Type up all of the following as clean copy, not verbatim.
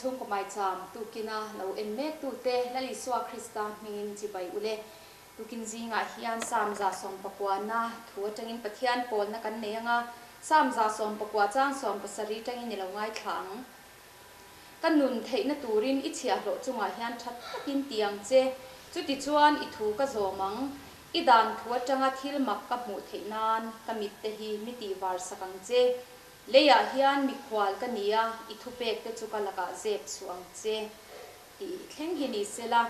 Chhungkaw Maicham tukina lo en mek tute Lal Isua Krista hmingin chibai ule. Tukin zingah hian Psalm 119 thu atangin Pathian pawlna kan nei anga, Psalm 119 chang 70 tangin i lo ngaithla ang. Ka nun theihna turin i chhiahhlawh chungah hian that takin ti ang che, chutichuan i thu ka zawm ang. I dan thu atanga thil mak ka hmuh theih nan ka mitte hi mi tihvar sak ang che. Leiah hian mikhual ka ni a, i thupek te chu ka lakah zep chhuah ang che tih thleng hi ni sela.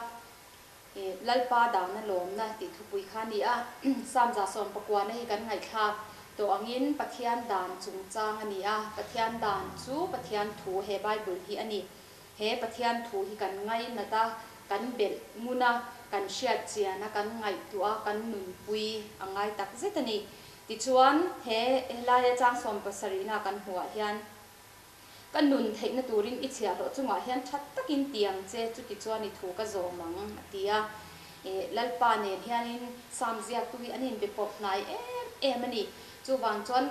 Lalpa dana lawmna tih thupui kha a ni a, Psalm 119 hi kan ngaihthlak tawh angin Pathian dan chungchang a ni a, Pathian dan chu Pathian thu he Bible hi a ni. He Pathian thu hi kan ngainat a, kan belh ngun a, kan hriat chian a, kan ngaihtuah a, kan nunpui a ngai tak zet a ni. Tichuan, he helaia chang 70na kan hmuhah hian, Ka nun theihna turin i chhiahhlawh chungah hian that takin ti ang che, chuti chuan i thu ka zawm ang, a ti a. Lalpa nen hianin Psalm ziaktu hi an inbe pawp hnai em em a ni. Chuvang chuan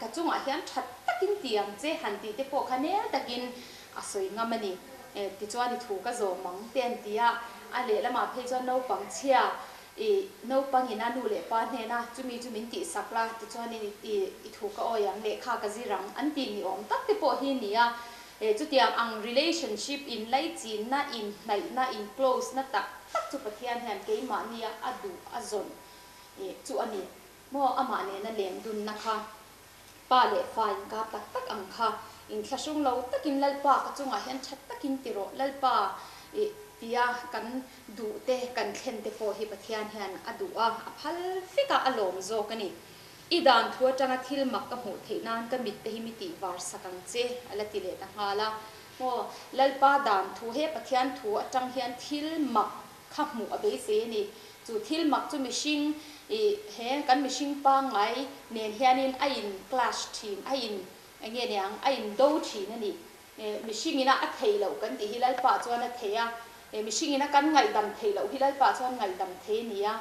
ka chungah hian that takin ti ang che han tih te pawh kha nel takin a sawi ngam a ni. Tichuan i thu ka zawm ang te an ti a. A lehlamah phei chuan naupang chhia I naupangin a nu leh pa hnena chumi chu min tihsak la, tichuanin i i thu ka awi ang, lehkha ka zir ang an tih ni awm tak te pawh hi nia. Chutiang ang relationship, inlaichinna, inhnaihna, in close na tak tak chu Pathian hian keimahnia a duh a zawn chu a ni. Maw amah nena lendunna kha. Pa leh fa inkap tak tak ang kha inthlahrung lo takin Lalpa ka chungah hian that takin ti rawh Lalpa i tia kan duh te kan thlen te pawh hi Pathian hian a duh a, a phal vek a, a lawm zawk a ni. I dan thu atanga thil mak ka hmuh theih nan ka mit te hi mi tih var sak ang che a la ti leh ta nghal a. Maw Lalpa dan thu he Pathian thu atang hian thil mak kha hmuh a beisei a ni. Chu thil mak chu mihring ih he kan mihring pangngai nen hianin a in clash thin, a in eng nge niang, a in do thin a ni. Mihring ina a theih loh kan tih hi Lalpa chuan a thei a, mihring ina kan ngaihdam theih loh hi Lalpa chuan ngaihdam thei a ni a.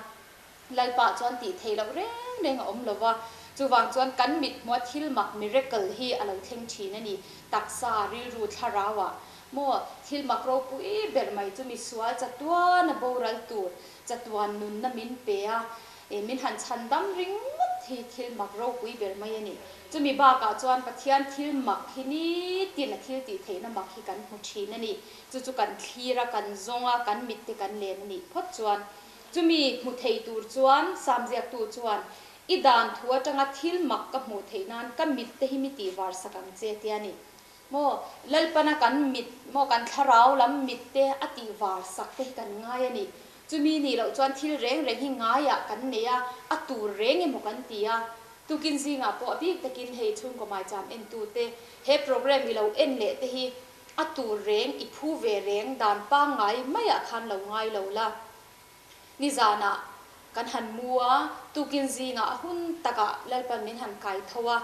Lalpa chuan tih theih loh reng reng a awm lo va, chuvang chuan kan mit hmua thil mak, miracle, hi a lo thleng thin a ni. Taksa, rilru, thlarauah maw thil mak ropui ber mai chu misual chatuan a boral tur, chatuan nunna min pe a, min han chhan dam ringawt hi thil mak ropui ber mai a ni. Chumi bakah chuan Pathian thil mak hi nitin a thil tih theihna mak hi kan hmu thin a ni. Chu chu kan thlir a, kan zawng a, kan mitte kan len a nih phawt chuan Chumi hmu thei tur chuan Samziaktu chuan, I dan thu atanga thil mak ka hmuh theih nan ka mit te hi mi tih var sak ang che, tia ni. Maw, Lalpana kan mit, maw kan thlarau lam mit te a tih var sak te hi kan ngai a ni. Chumi nih loh chuan thil reng reng hi ngaiah kan nei a, a tur reng emaw kan ti a. Tukin zingah pawh a bik takin hei chhungkaw maicham entute he program i lo en leh te hi A tur reng i phu ve reng dan pangngai maiah khan lo ngai lo la. Nizanah kan han mu a, tukin zingah a hun takah Lalpan min han kai tho a,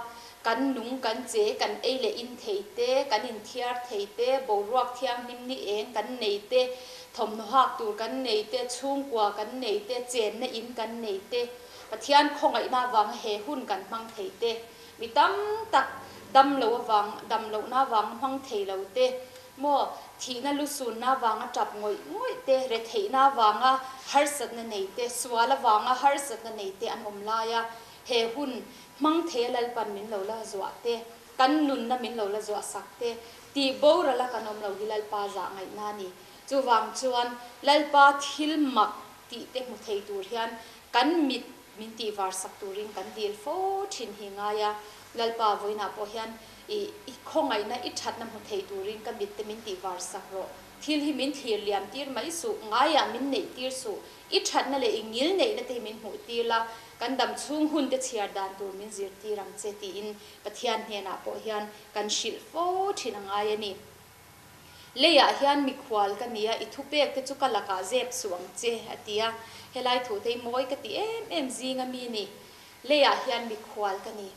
kan nung, kan che, kan ei leh in thei te, kan inthiar thei te, boruak thianghlim ni eng kan nei te, thawmhnaw hak tur kan nei te, chhungkua kan nei te, chenna in kan nei te, Pathian khawngaihna avanga he hun kan hmang thei te, Mi tam tak dam lo avang, dam lohna avanga hmang thei lo te, maw thihna lusunna avanga tap ngawih ngawih te, retheihna avanga harsatna nei te, sual avanga harsatna nei te an awm lai a, he hun hmang thei a Lalpan min lo la zuah te, kan nunna min lo la zuah sak te, tih boral a kan awm lo hi Lalpa zah ngaihna a ni. Chuvang chuan Lalpa thil mak tih te hmu thei tur hian kan mit Min tih var sak turin kan dil fo thin hi ngai a, Lalpa vawiinah pawh hian i i khawngaihna i thatna hmu thei turin ka mitte min tih var sak rawh. Thil hi min thlir liam tir mai suh, ngaiah min neih tir suh, i thatna leh i ngil neihna te hi min hmuh tir la, kan dam chhung hun te chhiar dan tur min zir tir ang che tiin Pathian hnenah pawh hian kan hrilh fo thin a ngai a ni. Leiah hian mikhual ka ni a, i thupek te chu ka lakah zep suh ang che, a ti a. Helai thu te hi mawi ka ti em em zinga mi ni. Leiah hian mikhual ka ni.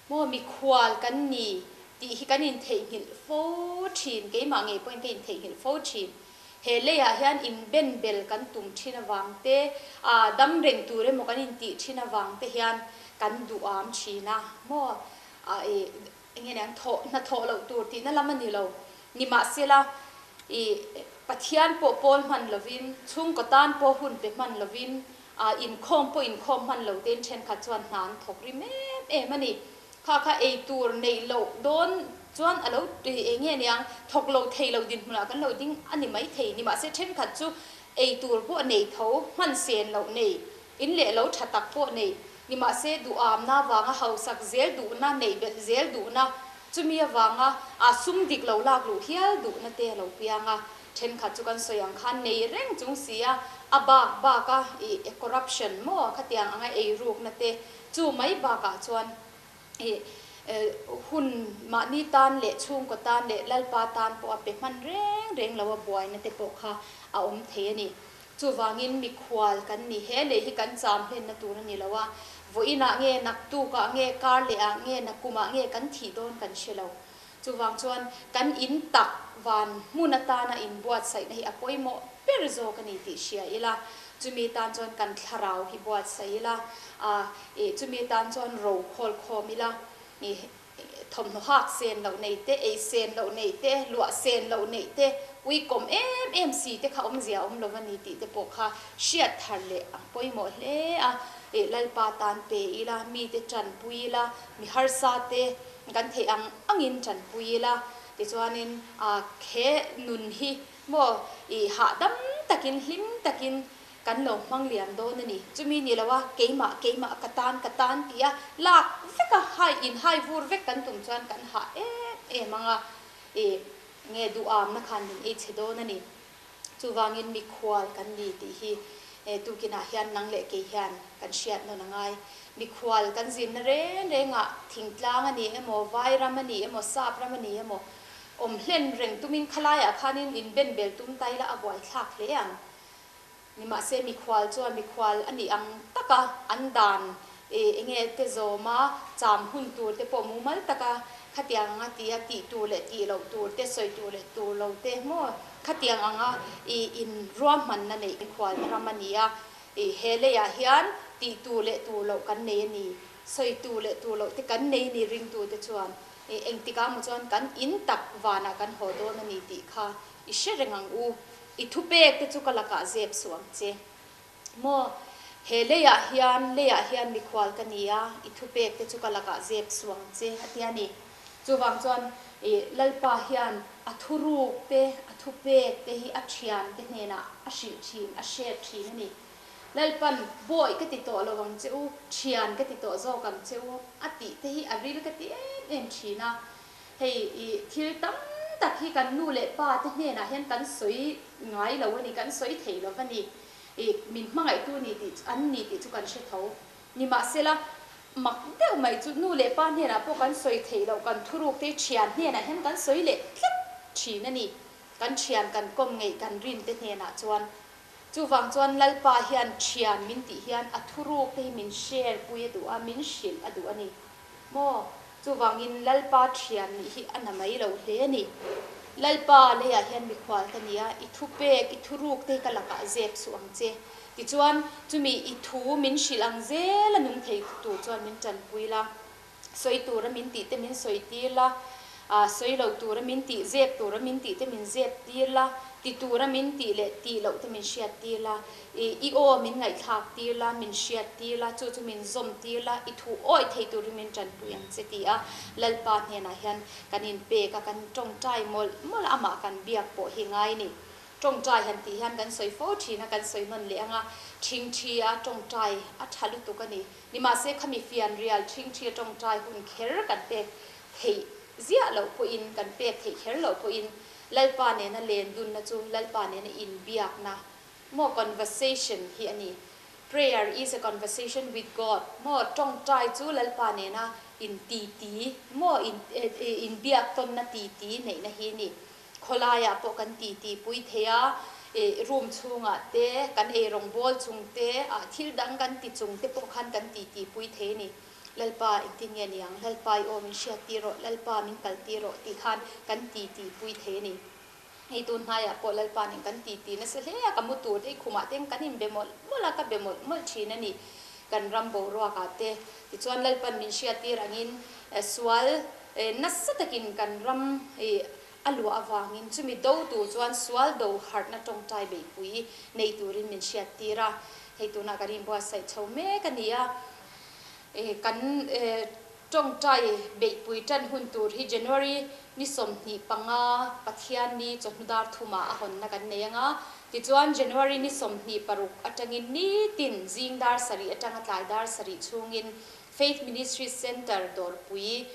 Maw mikhual kan ni tih hi kan intheihnghilh fo thin, keimah ngei pawhin ka intheihnghilh fo thin. He leiah hian inbenbel kan tum thin avang te, ah dam reng tur emaw kan intih thin avang te hian kan duham thin a, maw ah i Enge nen thawh hna thawh loh tur tihna lam a ni lo. Nimahsela, I Pathian pawh pawl hman lovin, chhungkaw tan pawh hun pe hman lovin, inkhawm pawh inkhawm hman lo tein thenkhat chuan hna an thawk rim em em a ni. Kha kha ei tur neih loh dawn chuan a lo eng nge niang, thawk lo thei lo dinhmunah kan lo ding a ni mai thei. Nimahse thenkhat chu ei tur pawh nei tho, hman sen loh nei, in leh lo tha tak pawh nei. Nimahse duhamna vanga hausak zel duhna, neih belh zel duhna, Chumi avanga a sum dik lo lak luh hial duhna te a lo piang a, thenkhat chu kan sawi ang khan nei reng chung si a, a bak bak a i corruption maw khatiang anga eirukna te chu mai bakah chuan i hun mahni tan leh chhungkaw tan leh Lalpa tan pawh a pe hman reng reng lo a buaina te pawh kha a awm thei a ni. Chuvangin mikhual kan ni, he lei hi kan cham hlenna tur a ni lo a, vawiinah nge, naktukah nge, kar lehah nge, nakumah nge kan thih dawn kan hre lo. Chuvang chuan kan in tak van hmun atana inbuatsaihna hi a pawimawh ber zawk a ni tih hria ila, chumi tan chuan kan thlarau hi buatsaih ila, chumi tan chuan ro khawl khawm ila, Thawmhnaw hak sen loh nei te, ei sen loh nei te, luah sen loh neih te, uikawm em em si te kha awmzia awm lo a ni tih te pawh kha hriat thar leh a pawimawh hle a. Lalpa tan pe ila, mite tanpui ila, mi harsa te kan theih ang angin tanpui ila, tichuanin he nun hi maw i hahdam takin hlim takin Kan lo hmang liam dawn a ni. Chumi ni lo a, keimah, keimah, ka tan, ka tan ti a, lak vek a, hai in hai vur vek kan tum chuan kan hah em em ang a, i nge duhamna khan min ei chhe dawn a ni. Chuvangin mikhual kan ni tih hi tukinah hian nang leh kei hian kan hriat nawn a ngai. Mikhual kan zinna reng rengah thingtlang a ni emaw, vairam a ni emaw, sap ram a ni emaw, awm hlen reng tumin khalaiah khanin inbenbel tum ta ila a buaithlak hle ang. Nimahse mikhual chuan mikhual a nih ang taka an dan eng nge te zawma cham hun tur te pawh mumal taka khatiang anga tia tih tur leh tih loh tur te, sawi tur leh tur lo te maw khatiang anga in ruahmanna neih mikhual ram a ni a. He leiah hian tih tur leh tur loh kan nei a ni, sawi tur leh tur loh te kan nei a ni ringtute chuan engtikah maw chuan kan in tak vanah kan haw dawn a ni tih kha i hre reng ang u. I thupek te chu ka lakah zep suh ang che. Maw, he leiah hian, leiah hian mikhual ka ni a, i thupek te chu ka lakah zep suh ang che, a ti a ni. Chuvang chuan i Lalpa hian a thuruk te, a thupek te hi a thian te hnenah a hrilh thin, a hret thin a ni. Lalpan, Bawi ka ti tawh lo ang che u, thian ka ti tawh zawk ang che u, a tih te hi a ril ka ti em em thin a. Hei i thil tam tak hi kan nu leh pa te hnenah hian kan sawi ngai lo a ni, kan sawi thei lo va ni. I min hmangaihtu ni tih chu an ni tih chu kan hre tho. Nimahsela, mak deuh mai chu nu leh pa hnenah pawh kan sawi theih loh, kan thuruk te thian hnenah hian kan sawi leh tlat thin a ni. Kan thian kan kawm ngeih kan rin te hnenah chuan. Chuvang chuan Lalpa hian thian min tih hian a thuruk te hi min share pui a duh a, min hrilh a duh a ni. Maw? Chuvangin Lalpa thian nih hi a na mai lo hle a ni. Lalpa, leiah hian mikhual ka ni a, i thupek, i thuruk te hi ka lakah zep suh ang che. Tichuan, chumi i thu min hrilh ang zel a nung thei tur chuan min tanpui la. Sawi tura min tih te min sawi tir la, sawi lo tura min tih, zep tura min tih te min zep tir la, ti tura min tih leh tih loh te min hriat tir la, i aw min ngaihthlak tir la, min hriat tir la, chu chu min zawm tir la, i thu awih thei turin min tanpui ang che ti a, Lalpa hnenah hian kan inpek a, kan tawngtai mawlh mawlh a, amah kan biak pawh hi ngai ni. Tawngtai han tih hian kan sawi fo thin a, kan sawi nawn leh ang a, thingthi a tawngtai a tha lutuk a ni. Nimahse khami fianrial thingthi a tawngtai hun kher kan pek theih ziah loh pawhin, kan pek theih kher loh pawhin Lalpa nena len dunna chu Lalpa nena inbiakna maw conversation hi a ni. Prayer is a conversation with God maw tawngtai chu Lalpa nena intiti maw inbiak tawnna titi neihna hi a ni. Khawlaiah pawh kan titi pui thei a, ih room chhungah te, kan ei rawngbawl chung te, ah thil dang kan ti chung te pawh khan kan titi pui thei a ni. Lalpa engtin nge niang, Lalpa i aw min hriat tir rawh, Lalpa min kal tir rawh tih khan kan titi pui thei a ni. Hei tun hnaiah pawh Lalpa nen kan titi nasa hle a, ka mu tur te i khumah te kan inbe mawlh mawlh a, ka be mawlh mawlh thin a ni. Kan ram boruakah te tichuan Lalpan min hriat tir angin sual nasa takin kan ram i. a luah avangin chumi do tur chuan sual do harhna tawngtai beihpui nei turin min hriattir a. Hei tunah kan inbuatsaih chho mek a ni a. Kan tawngtai beihpui tan hun tur hi January ni 25 Pathianni chawhnu dar thumah a hawnna kan nei ang a. Tichuan January ni 26 atangin nitin zing dar sarih atanga tlai dar sarih chhungin Faith Ministries Centre dawrpui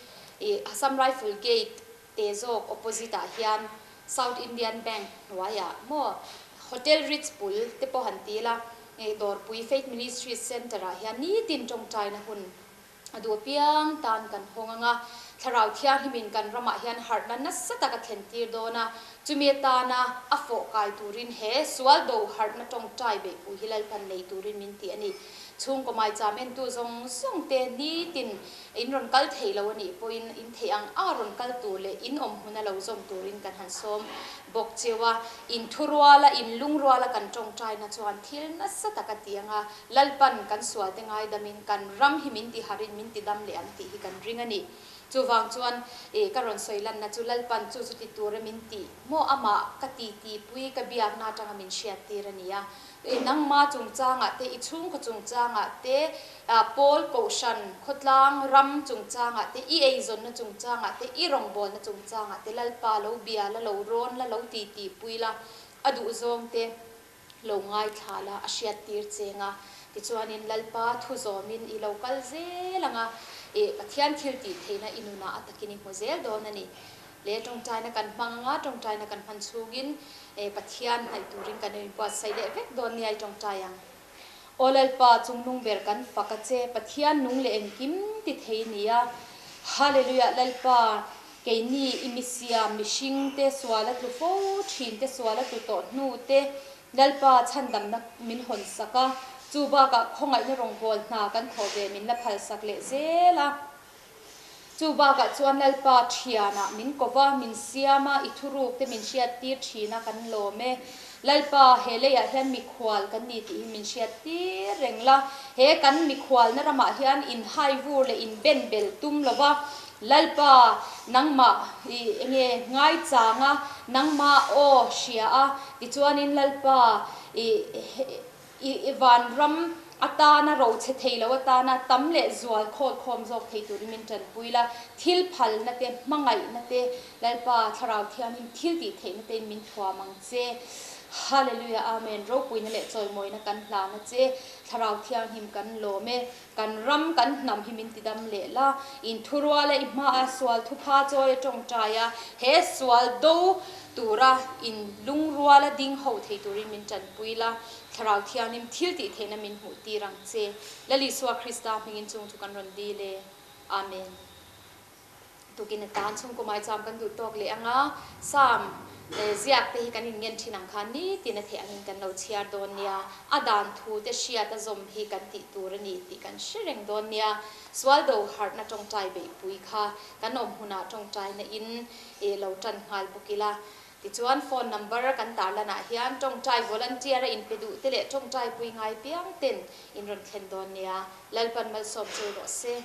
Assam Rifle Gate te zawk opposite ah hian South Indian Bank hnuaiah maw Hotel Ritz bul te pawh han ti ila dawrpui Faith Ministries Centre ah hian nitin tawngtaina hun a duh apiang tan kan hawng ang a, Thlarau Thianghlimin kan ramah hian harhna nasa tak a thlen tir dawn a, chumi atana a fawh kai turin he sual do harhna tawngtai beihpui hi Lalpan nei turin min ti a ni. Chhungkaw maicham entu zawng zawng te nitin in rawn kal thei lo a nih pawhin in theih ang ang a rawn kal tur leh in awm hmun a lo zawm turin kan han sawm bawk cheu a. In thuruala, in lungruala kan tawngtaina chuan thil nasa tak a ti ang a, Lalpan kan sualte ngaidamin kan ram hi min ti harin min ti dam leh ang tih hi kan ring a ni. Chuvang chuan ih ka rawn sawi lanna chu Lalpan chu chu ti tura min tih maw amah ka ti tipui ka biakna atanga min hriat tir a ni a. Ih nangma chungchangah te, i chhungkaw chungchangah te, pawl kohhran khawtlang ram chungchangah te, i eizawnna chungchangah te, i rawngbawlna chungchangah te Lalpa lo bia la, lo rawn la, lo ti tipui la, a duhzawng te lo ngaithla la, a hriat tir cheng a. Tichuanin Lalpa thu zawmin i lo kal zel ang a, ih Pathian thil tih theihna i nunah a takin i hmu zel dawn a ni. Le tawngtaina kan hmang ang a, tawngtaina kan hman chhungin Pathian hnaih turin kan inbuatsaih leh vek dawn nia i tawngtai ang. Aw Lalpa, chungnung ber kan fak a che, Pathian nung leh engkim ti thei nia. Hallelujah Lalpa, keini i misiam mihring te sual a tlu fo thin te sual a tlu tawh hnu te Lalpa chhandamna min hawn sak a, chu bakah khawngaihna rawngbâwl hna kan thawh ve min la phalsak leh zel a. Chu bakah chuan Lalpa thianah min ko va, min siam a, i thuruk te min hriattir thin a, kan lawm e. Lalpa, he leiah hian mikhual kan ni tih hi min hriattir reng la. He kan mikhualna ramah hian inhaivur leh inbenbel tum lo va, Lalpa, nangmah i enge ngaichang a, nangmah aw hria a, tichuanin Lalpa i I vanram atana ro chhe thei lo atana tam leh zual khawl khawm zawk thei turin min tanpui la, thil phalna te, hmangaihna te, Lalpa Thlarau Thianghlim thil tih theihna tein min thuam ang che. Hallelujah Amen Ropuina leh chawimawina kan hlan a che, Thlarau Thianghlim kan lawm e, kan ram kan hnam hi min tidam leh la, in thuruala i hmaah sual thupha chawi a tawngtai a, he sual do tura in lungruala ding ho thei turin min tanpui la, Thlarau Thianghlim thil tih theihna min hmuh tir ang che. Lal Isua Krista hmingin chung chu kan rawn dil e. Amen. Tukin atan chhungkaw maicham kan duh tawk leh ang a, Psalm ziak te hi kan inngen thin ang khan nitin a theih angin kan lo chhiar dawn nia. A dan thu te hriat a zawm hi kan tih tur a ni tih kan hre reng dawn nia. Sual do harhna tawngtai beihpui kha kan awm hunah tawngtaina in lo tan nghal bawk ila. Tichuan phone number kan tarlanah hian tawngtai volunteer a inpe duh te leh tawngtai pui ngai piang ten in rawn thlen dawn nia. Lalpan malsawm cheu rawh se.